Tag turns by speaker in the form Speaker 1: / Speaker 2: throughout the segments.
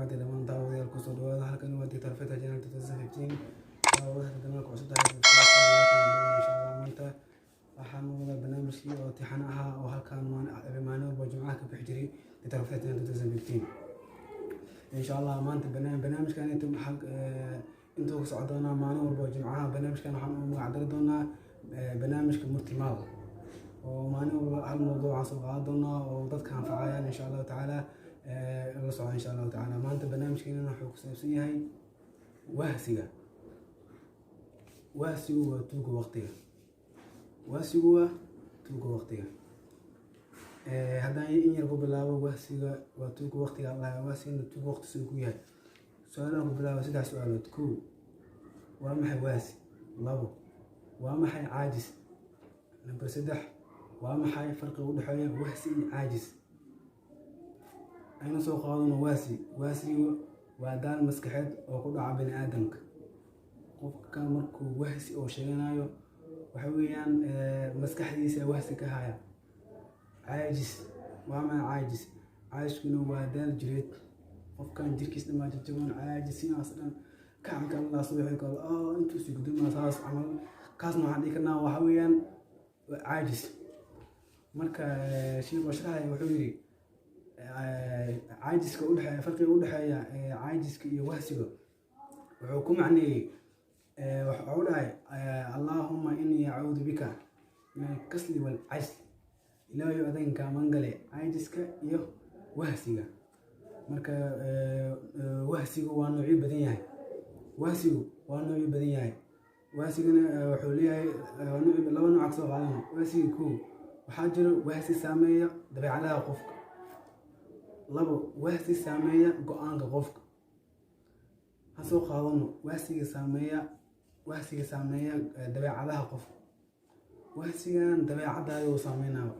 Speaker 1: Barakaatu. Dhammaan daawadayaal, kusoo dhawaada. Halkan waa Doctor Feta Channel 2015. Daawadaha kanaalka cusub tahay, insha Allah maanta waxaan wadaa barnaamijkii oo tixan ahaa oo halkan maalin walba Jumcaha ka bixi jiray Doctor Feta Channel 2015. Insha Allah maanta barnaamijkan intuu ku socon doonaa maalin walba Jumcaha. Barnaamijkan waxaan u magac dari doonaa barnaamijka Murtimaal, oo maalin walba hal mawduuc aan soo qaadan doonaa oo dadka anfacayaan, insha Allahu tacaala. La socda, insha Allahu tacaala. Maanta barnaamijkeena wuxuu ku saabsan yahay wahsiga. Wahsigu waa tuuga waqtiga. Wahsigu waa tuuga waqtiga. Haddaan in yar ku bilaabo, wahsiga waa tuuga waqtiga. Allah, wahsigana tuuga waqti suu ku yahay? Su-aalaha ku bilaabo, saddex su-aalood. Kow, waa maxay wahsi? Labo, waa maxay caajis? Number saddex, waa maxay farqiga u dhexeeya wahsi iyo caajis? Aynu soo qaadano wahsi. Wahsigu waa daal maskaxeed oo ku dhaca bini aadamka. Qofka markuu wahsi oo sheeganayo, waxa weeyaan maskaxdiisa wahsi ka haya. Caajis, waa maxay caajis? Caajiskuna waa daal jireed. Qofkan jirkiis dhamaa jajaban, caajisinaas dhan, kacanka Allah subaxii kale oo intuu sii guduma saas camal, kaasna waxaan dhihi karnaa waxa weeyaan caajis. Marka sheikhu sharaxay wuxuu yidhi caajiska udhexeeya, farqiga udhexeeya caajiska iyo wahsiga wuxuu ku macneeyey, wuxuu dhahay: "Allaahumma innii acuudu bika min alkasli waalcajz." Ilaahayo, adan kaa magangale caajiska iyo wahsiga. Marka wahsigu waa noocyo badan yahay. Wahsigu waa noocyo badan yahay. Wahsigana wuxuu leeyahay laba nooc. Kasoo qaadano wahsiga. Kow, waxaa jiro wahsi saameeya dabeecadaha qofka. Labo, wahsi saameeya go-aanka qofka. Ha soo qaadano wahsiga saameeya dabeecadaha qofka. Wahsigan dabeecadaada uu saameynaa,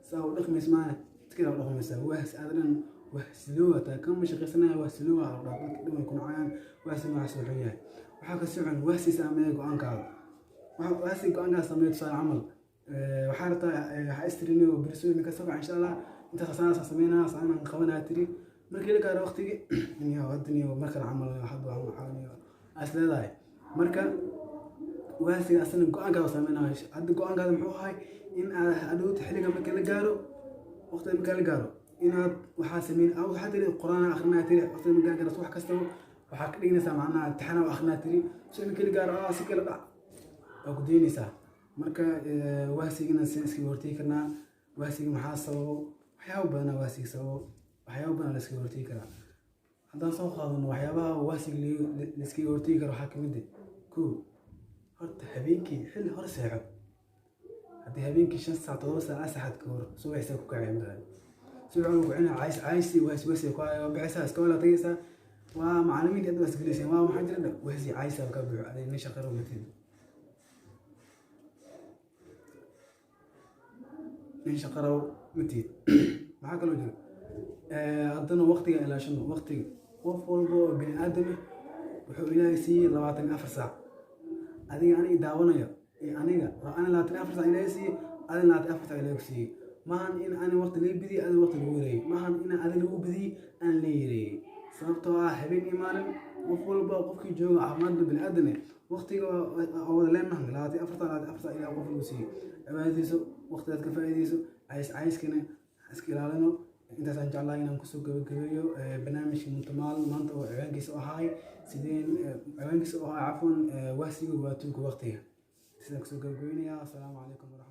Speaker 1: saa u dhaqmays maana iskala u dhaqmaysaa. Wahsi aad dhan wahsiloowa taa kama shaqaysanaya, wahsiloowa la dhaho, dadka dhan way ku nacayaan. Wahsi noocaas wuxuu yahay, waxaa ka socon wahsi saameeya go-aankaada. Wahsi go-aankaada saameeya, tusaale camal, waxaa rabtaa, waxaa istiri beriso iminka soo kaca, insha Allah intaas saanaa sameynaa, saanaan qabanaa tiri. Markii la gaaro waqtigii, niyo hadda niyo mar kale camal hadda waxaa as leedahay. Marka wahsiga asana go-aankaada saameynaya. Hadda go-aankaada muxuu ahay? In aad hadhowta xilliga marka la gaaro, waqtiga marka la gaaro, inaad waxaa sameyn, waxaa tiri Qur-aan akrinaa tiri. Waqtiga marka la gaaro, wax kastaba waxaa ka dhiganaysaa, macnaha imtixaan akrinaa tiri. So marka la gaaro si kala dhac waa ku daynaysaa. Marka wahsigana si iskaga hortegi karnaa? Wahsiga maxaa sababo? Waxyaabo badanaa wahsiga sababo, waxyaabo badan la iskaga hortegi karaa. Haddaan soo qaadano waxyaabaha wahsiga la iskaga hortegi karo, waxaa kamid ah: kow, horta habeenkii xilli hore seexo. Haddii habeenkii 5 saac, 7 saac asaxad ka hor, subaxsaa ku kacay, markaa subax ku kacina, cays caysi wahsi wahsi ku haya, waa baxaysaa, iskoola tagaysaa, waa macallimiinta aad wasgelisay, waa maxaa jira wahsi caysa ka buuxo, aday nin shaqaro matid, nin shaqaro matid. Maxaa kaloo jira? Haddana waqtiga ilaashano. Waqtiga qof walba oo bini aadam ah wuxuu Ilaahay siiyey 24 saac. Adiga aniga daawanayo iyo aniga, ana 24 saac Ilaahay siiyey, adina 24 saac Ilaahay ku siiyey. Maahan in ani waqti laga bidiyey, adiga waqti lagu yareeyey. Maahan in adi lagu bidiyey, aan la yareeyey. Sababtoo ah habeen iyo maalin qof walba, qofkii jooga caafimaadba bini aadan eh, waqtiga waa wada leenahay 24 saac. 24 saac Ilaah qof lagu siiyey, cibaadadiiso waqtigaad ka faa'iidayso, cays cayskana iska ilaalino. Intaasaan jeclahay inaan kusoo gabagabeeyo barnaamijka Muntamaal maanta, oo ciwaankiisa u ahaay sideen, ciwaankiisa u ahaa, cafwan, wahsiga waa tuuga waqtiga. Sidaan kusoo gabagabeynaya. Asalaamu calaykum waraxmat